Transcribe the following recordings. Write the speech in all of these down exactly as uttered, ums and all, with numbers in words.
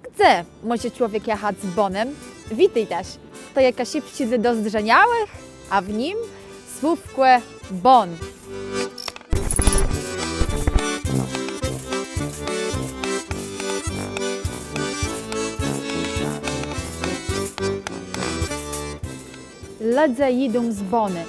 Gdze mòże człowiek jachac z bónã? Witôjtaż. To je Kaszëbsczi dlô dozdrzeniałëch, a w nim słówkò bón. Lëdze jidą z bónë.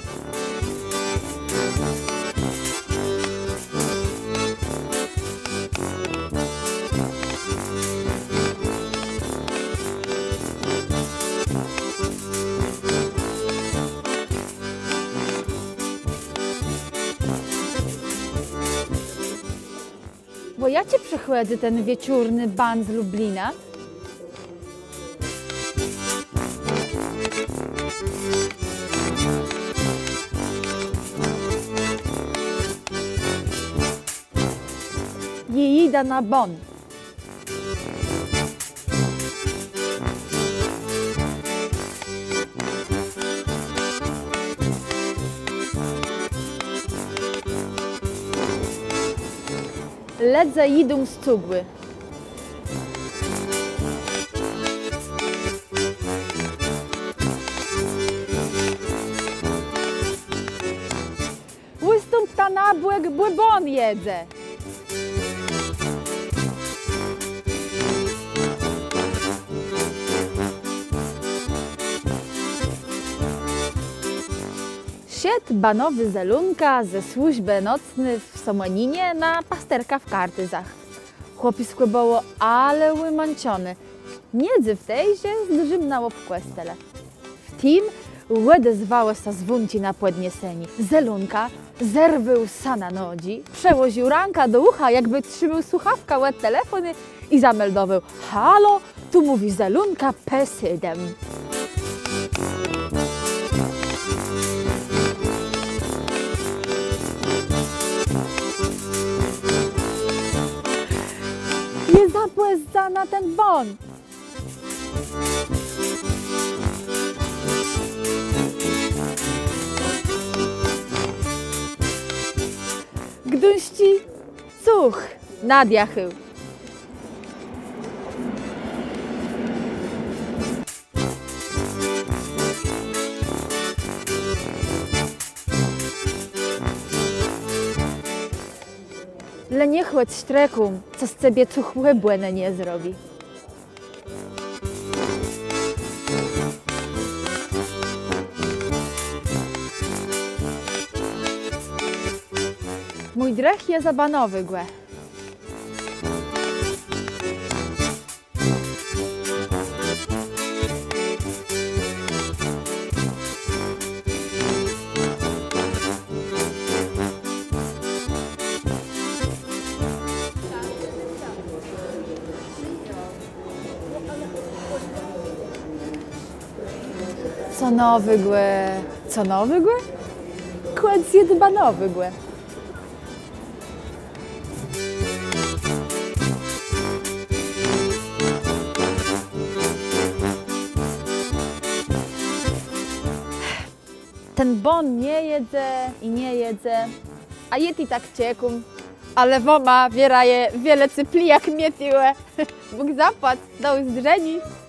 Bò jaczi przëchòdzy ten wieczórny bón z Lublina? Jô jidã na bón. Lëdze jidą z cugù. Ùstąpta na bòk, bò bón jedze. Szedł banowi Zelónka ze służbë nocny w Somòninie na pasterkã w Kartuzach. Chłopiskò bëło ale wëmãczoné. Nie dzëw tej, że zdrzémnãło w kòscele. W tim òdezwało sã zwónczi na pòdniesenié. Zelónka zerwôł sã na nodżi, przëłożił rãkã do ùcha, jakbë trzimôł słëchawkã òd telefónu i zameldowôł: „Halo, tu mówi Zelónka P sétmë”. Nie zapòzdzã na ten bón. Gduńsczi cuch nadjachôł. Le nie chòdz sztreką, co z cebie cuch òbònë nie zrobi. Mój drëch je za banowégò. Co nowégò, co nowégò? Kò zjôdł banowégò. Ten bón nie jedze i nie jedze, a jô tu tak czekóm. Ale wama wierã je wiele cepli jak mie tuwò. Bóg zapłac, do ùzdrzeniô.